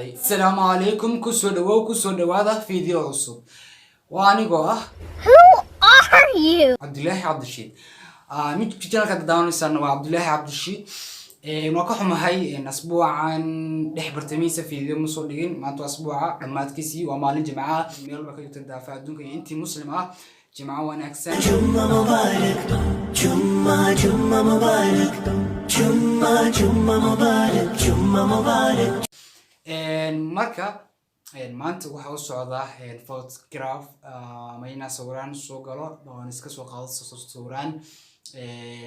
Qaaday. Asalaamu calaykum, kusoo dhawow, kusoo dhawaada video cusub. Waa anigoo ah Who are you? Cabdilaahi Cabdishiid. Mid channelka daawanaysaana waa Cabdilaahi Cabdishiid. Waa ka xumahay, asbuucan dhex bartamihiisa video ma soo dhigin. Maanta waa asbuuca dhammaadkiisii, waa maalin Jimca ah. Meel walba ka joogta daafaha adduunka iyo intii Muslim ah, Jimco wanaagsan. Jumma Mubarak, Jumma Jumma Mubarak, Jumma Jumma Mubarak, Jumma Mubarak. Marka maanta waxaa u socdaa photograph, ama inaa sawiraan soo galo oon iska soo qaado sawiraan.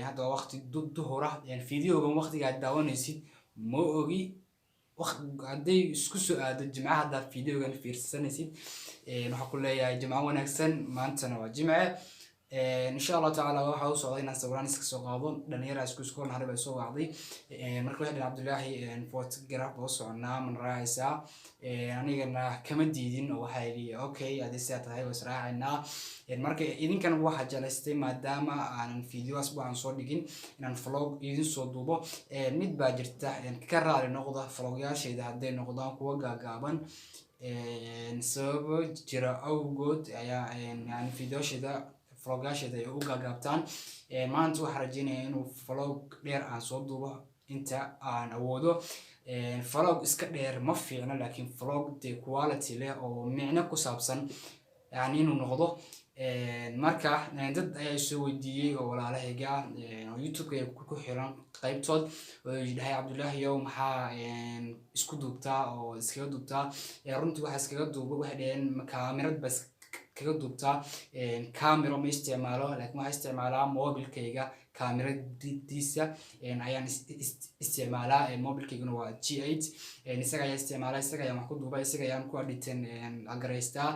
Hadda waa waqti duhura. Videogan waqtiga aad daawanaysid ma ogi hadday isku soo aado Jimcaha. Haddaad videogan fiirsanaysid, waxaa ku leeyahay Jimco wanaagsan. Maantana waa Jimce. Insha Allah tacaala waxaa u socda inaan sawiraan iska soo qaado. Dhalinyara isku iskool naxari bay soo wacday. Marka waxay dhaheen, "Cabdulaahi, photograph baa u soconaa, mana raacaysaa?" Anigana kama diidin oo waxaa yidhi, "Okay, haddii sidaa tahay waa israacaynaa." Marka idinkana waxaa jeclaystay, maadaama aanan video asbuucan soo dhigin, inaan vlog idin soo duubo. Mid baa jirta, ka raali noqda vlogyaashayda hadday noqdaan kuwa gaagaaban. Sababo jira awgood ayaa yani videoshayda, vlogyaasheeda ay u gaagaabtaan. Maanta waxaan rajeynayaa inuu vlog dheer aan soo duubo inta aan awoodo. Vlog iska dheer ma fiicno, laakiin vlog dee quality leh oo micno ku saabsan yani inuu noqdo. Marka dad ayaa soo weydiiyey oo walaalahayga ah oo YouTube-ka ay ku xiran qaybtood oo dhahay, "Cabdullaahi yow, maxaa isku duubtaa oo iskaga duubtaa?" Runtii waxaa iskaga duuba, waxay dhaheen, kaamirad baa kaga duubtaa. Camero ma isticmaalo, laakiin waxaa isticmaalaa mobilkayga kaamiradiisa ayaan isticmaalaa. Mobilkayguna waa G8. Isaga ayaan isticmaalaa, isaga ayaan wax ku duuba, isaga ayaan ku editing garaystaa.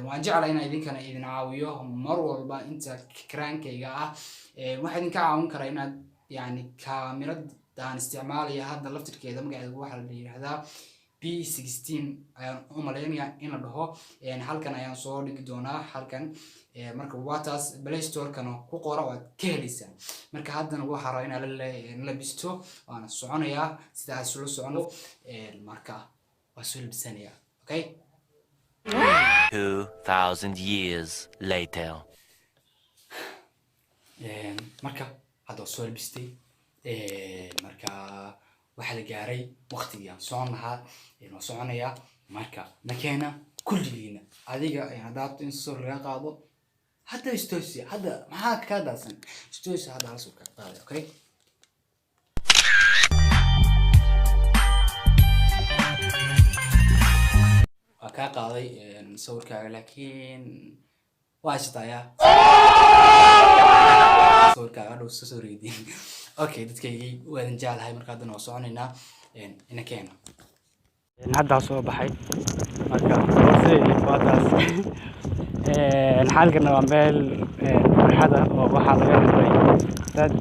Waan jeclahay inaan idinkana idin caawiyo mar walba inta karaankayga ah. Waxaa idinka caawin karaa inaad yani kaamirad aan isticmaalaya hadda laftirkeeda magaceeda waxaa la yidhahdaa P16 ayaan u malaynayaa in la dhaho. Halkan ayaan soo dhigi doonaa halkan. Marka waa taas, Play Store-kana ku qora, waad ka helaysaa. Marka haddana waxaa rabaa inaan la labisto, waana soconayaa sida isula socono. Marka waa soo labisanayaa, okay. 2,000 years later. Marka hadda waa soo labistay. Marka waxaa la gaaray waqtigii aan socon lahaa. Waan soconayaa. Marka nakeena kulligiina adiga haddaad in soo laga qaado hadda istoosi, hadda maxaa kaa daadsan? Istoosi hadda, hal soo ka qaaday, okay. Waa kaa qaaday sawirkaaga, laakiin waa haysataa sawirkaaga dhow soo reedin. Okay, dadkaygii waadan jeclahay. Marka haddana waa soconaynaa, ina keena. Haddaa soo baxay. Marka waa taas. Xaalkana waa meel farxada oo waxaa laga helay dad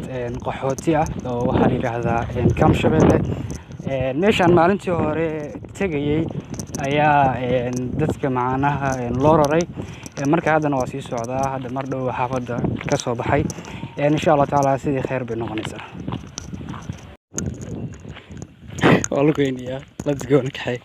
qaxooti ah oo waxaa la yidhaahdaa Camp Shabelle. Meeshaan maalintii hore tegayey ayaa dadka macnaha loo raray. Marka haddana waa sii socdaa. Hadda mar dhow xaafadda ka soo baxay. Insha Allah tacaala sidii khayr bay noqonaysaa. Waa la goynayaa. Let's go, nakaxay.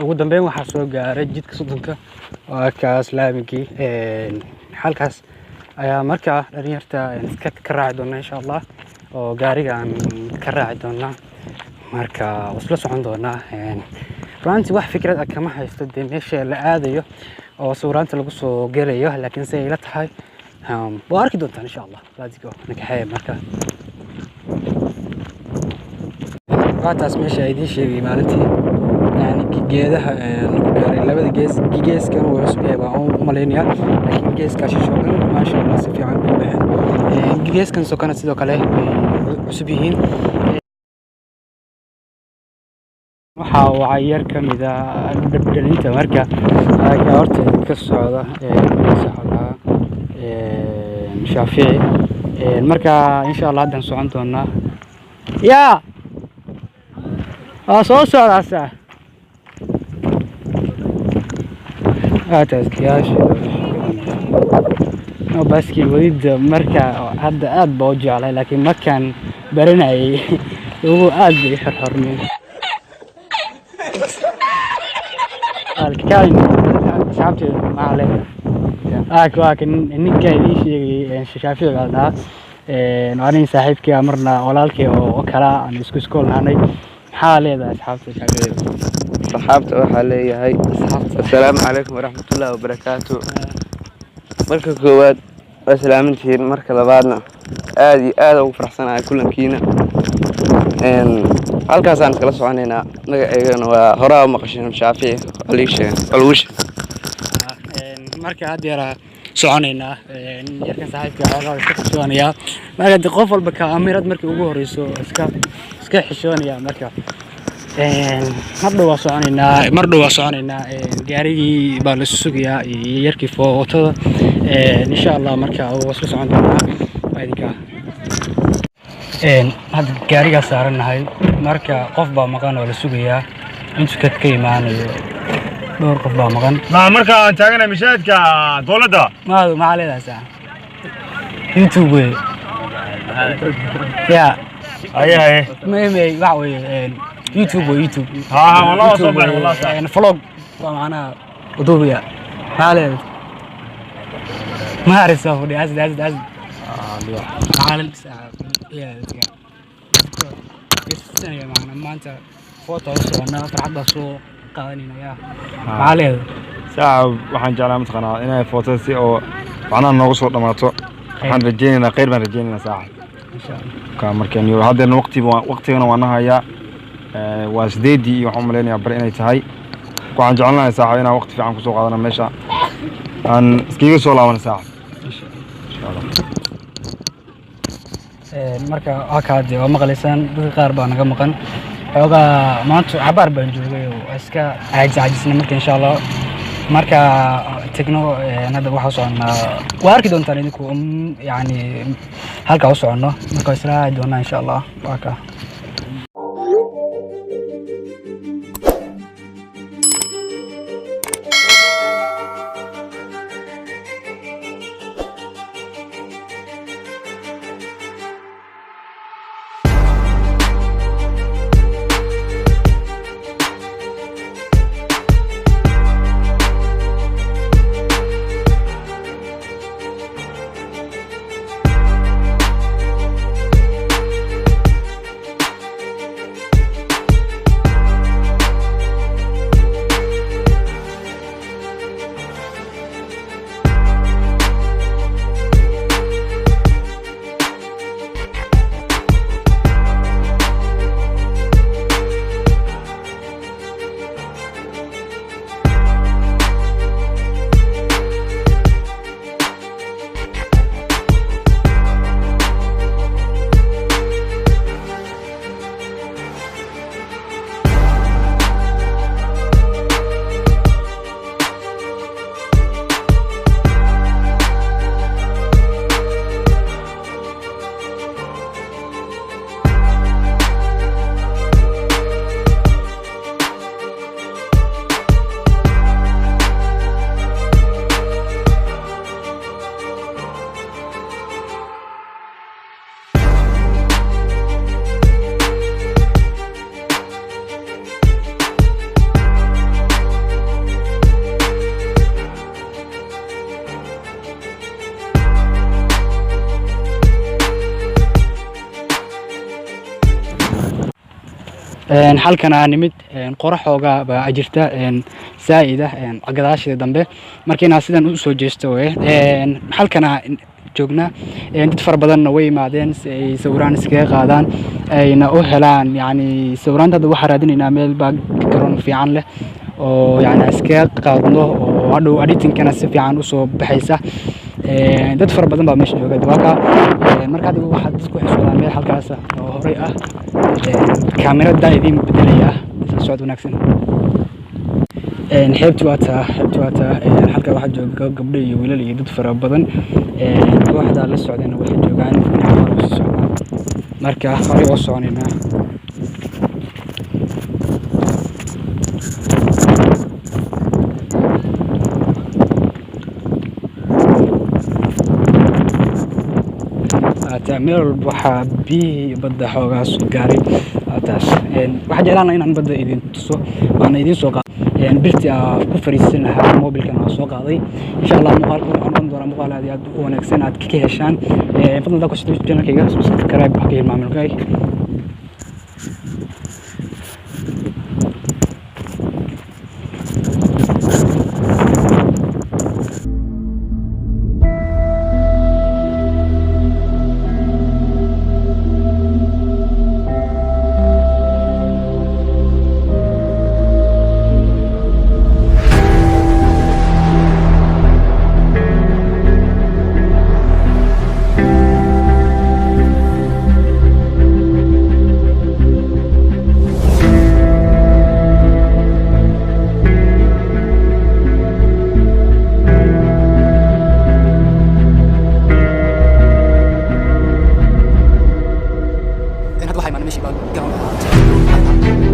Ugu dambeyn waxaa soo gaaray jidka 30-ka, waa kaas laamigii. Halkaas ayaa markaa dhalinyarta ka raaci doona insha Allah, oo gaariga aan ka raaci doonaa. Marka isla socon doonaa. Runtii wax fikrad ah kama haysto dee meesha la aadayo oo sawiraanta lagu soo gelayo, laakiin say ila tahay waa arki doontaan insha Allah. Let's go, nakaxeeya. Marka waataas meesha idiin sheegay maalintii, yani geedaha lagu beeray labada gees. Geeskan wuu cusub yahay baan u malaynayaa, laakiin geeska shisho dhan maasha Allah si fiican bay u baxeen. Geeskan sokana sidoo kale way cusub yihiin. Waxaa waa yar ka mid ah dhalinta marka horta ka socda magaciisa Shaafici. Marka insha Allah haddaan socon doonaa. Yaa waa soo socdaa saa taaskiyaasha baaskiil wadida. Marka hadda aad baa u jeclay, laakiin markaan baranayay ugu aad bay xorxormeen. Asxaabteeda maxaa leedahay? Waa kan ninka idiin sheegayay, Shaafici baa la dhahaa. Waa nin saaxiibkii ah, marna walaalkii oo kala aan isku iskool nahanay. Maxaa leedahay asxaabta, Shaafici? Asxaabta waxaa leeyahay assalaamu calaykum waraxmatullaahi wabarakaatu. Marka koowaad waa salaamantihiin, marka labaadna aad iyo aad ugu faraxsanahay kulankiina. Halkaasaan iskala soconaynaa. Magaceygana waa horaa u maqasheen, Shaafici waa lii sheegay, waa lagu sheegay. Marka hadda yaraa soconaynaa. Yarkan saaxiibka xoogaa iska xishoonaya. Marka dee qof walba kaamirad markii ugu horeyso iska xishoonaya. Marka mar dhow waa soconaynaa, mar dhow waa soconaynaa. Gaarigii baa la sugayaa iyo yarkii footada insha Allah. Marka waa isla socon doonaa. Waa idinka hadda gaarigaa saarannahay. Marka qof baa maqan oo la sugayaa intuu ka imaanayo. Dhowr qof baa maqan. Ma marka aan taaganahay mashaahidka dowladda. Maadu maxaa leedahay saa? YouTube wey ya. Haye haye. May waxa weeye YouTube wey, YouTube. Ha ha, wallah waa soo baxay, wallah saa. Vlog waa macnaha uduubiya. Maxaa leedahay? Ma haraysaa fadhi asd asd asd. Maxaa leedahay macna? Maanta photo u soconaa, farxad baa soo qaadanayna ya. Maxaa leedahay? Saaca waxaan jeclaa mataqaanaa inay footada si oo macnaha noogu soo dhamaato. Waxaan rajaynaynaa khayr baan rajaynaynaa saaca. Insha Allah. Ka markaan iyo haddeerna waqtigana waan nahayaa. Waa 8-dii iyo waxaan u malaynayaa bari inay tahay. Waxaan jeclaan lahay saaxa inaan waqti fiican kusoo qaadano meesha, aan iskaga soo laabano saaxa insha Allah. Insha Allah. Marka waa kaa dee, waa maqlaysaan, dadka qaar baa naga maqan xoogaa. Maanta cabaar baan joogay oo iska caajis caajisnay. Marka insha Allah marka tegno, hadda waxaa u soconnaa waa arki doontaan idinku, yani halkaa u soconno. Marka waa israaci doonaa insha Allah. Waa kaa. Halkan aan nimid, qorax xoogaa baa jirta zaa'id ah gadaasheeda dambe. Marka inaad sidan u soo jeesto weye. Halkan aan joognaa, dad fara badanna way yimaadeen si ay sawiraan iskaga qaadaan, ayna u helaan yacni sawiraanta. Hadda waxaan raadinaynaa meel background fiican leh oo yacni iskaga qaadno oo hadhow editingkana si fiican usoo baxaysa. Dad fara badan baa meesha jooga waa ka. Marka hadda waxaa dadku waxay socdaan meel halkaas ah oo horey ah. Kaamirada idiin bedelaya. Isla socod wanaagsan. Xeebti waa taa, xeebti waa taa. Halka waxaa jooga gabdho iyo wiilal iyo dad fara badan. Kooxda la socdayna waxay joogaan dhinaca hore u sii socdaan. Marka horey oo soconaynaa. Hataa meel walba waxaa biyihii badda xoogaa soo gaaray taas. Waxaan jeclaan lahaa inaan badda idin tuso, waana idiin soo qaaday birtii aan ku fariisan lahaa, mobilkan waan soo qaaday. Insha Allah muuqaalka wuxuu noqon doonaa muuqaal aad iyo aad u wanaagsan aad ka heshaan. Fadlan daa ku soo channelkayga subscribe ha ka hilmaamin. Okay. Hadda waxaa imaanay meeshii background ahaa.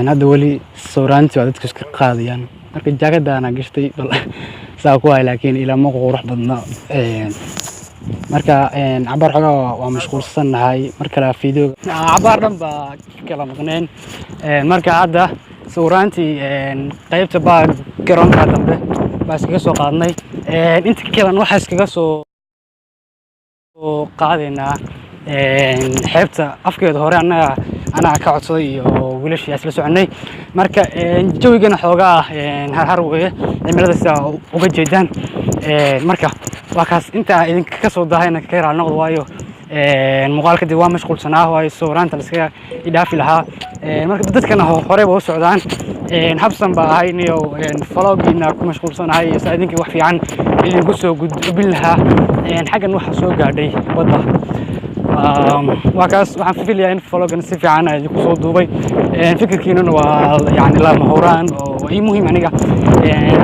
Hadda weli sawiraantii waa dadku iska qaadayaan. Marka jaakadaana gashtay bal saa ku hay, laakiin ilama qurux badna. Marka cabaar xogaa waa mashquulsannahay. Mar kale video cabaar dhan baa kala maqneen. Marka hadda sawiraantii qaybta baa garoonka dambe baa iskaga soo qaadnay. Inta kalan waxaa iskaga soo qaadaynaa xeebta afkeeda hore. Annaga anaa ka codsaday iyo wiilashii isla soconay. Marka jawigana xoogaa harhar weeye, cimilada sidaa uga jeedaan. Marka waa kaas. Intaa idinka ka soo daahayna ka raali noqdo, waayo muuqaalka dib waa mashquulsanaa, waayo sawiraanta la iskaga idhaafi lahaa. Marka dadkana horey ba u socdaan. Habsan baa ahay niyo vlogiina ku mashquulsanahay iyo saa idinka wax fiican idinku soo gudbin lahaa. Xaggan waxaa soo gaadhay badda. Waa kaas. Waxaan filayaa in vlogan si fiican aan idinku soo duubay. Fikirkiinuna waa yani lama huraan oo Waa ii muhiim aniga.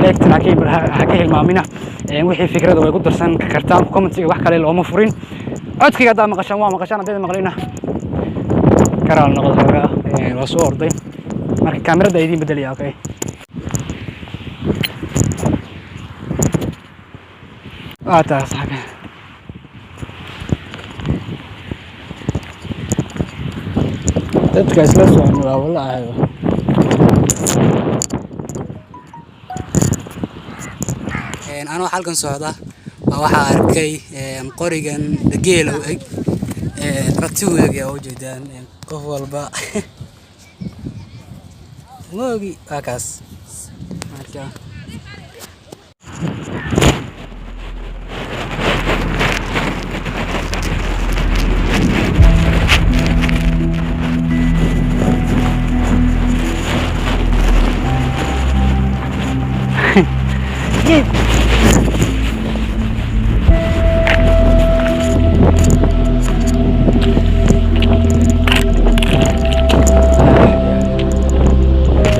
Like-tana ha ka hilmaamina. Wixii fikrada way ku darsan kartaan commentiga, wax kale looma furin. Codkayga haddaa maqashaan waa maqashaan, haddayda maqlina karaal noqdo. Xoogaa waa soo orday, marka kaamirada idiin bedelaya. Okay, waa taas saxbi. Dadka isla socon waa walaahi. Anoo halkan socda baa waxaa arkay qorigan geela u eg, rati u eg, yaa ujeedaan qof walba moogi waa kaas marka.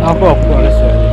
Aku aku la socday.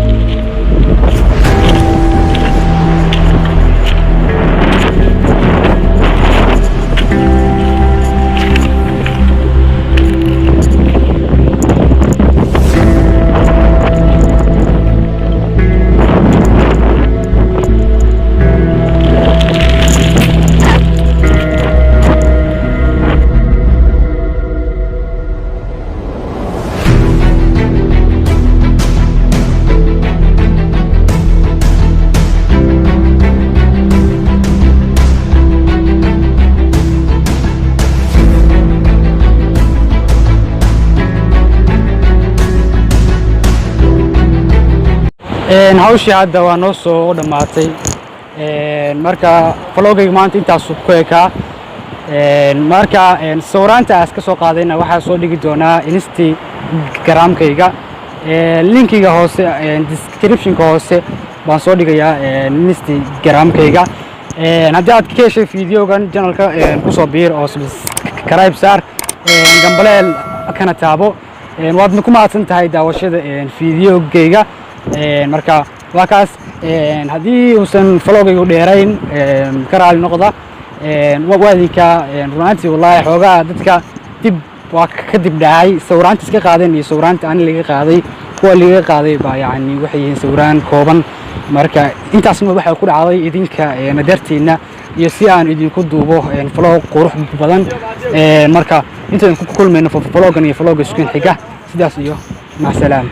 Hawshii hadda waa noo soo dhammaatay. Marka vlogayga maanta intaasuu ku ekaa. Marka sawiraanta aas ka soo qaadayna waxaa soo dhigi doonaa Instagramkayga, linkiga hoose, descriptionka hoose baan soo dhigayaa Instagramkayga. Haddii aad ka heshay videogan, channelka kusoo biir oo subscribe saar, gambaleel kana taabo. Waadna ku mahadsan tahay daawashada videogayga. Marka waa kaas. Haddii uusan vlogaygu dheerayn, ka raali noqda. Waa idinka runaantii, wallaahi xoogaa dadka dib waa ka dib dhacay. Sawiraanta iska qaadeen iyo sawiraanta ani laga qaaday, kuwa laga qaaday baa yacni waxay yihiin sawiraan kooban. Marka intaasna waxay ku dhacday idinka dartiina iyo si aan idinku duubo vlog qurux badan. Marka intaan ku kulmayno vlogan iyo vlogga isku xiga, sidaas iyo macsalaam.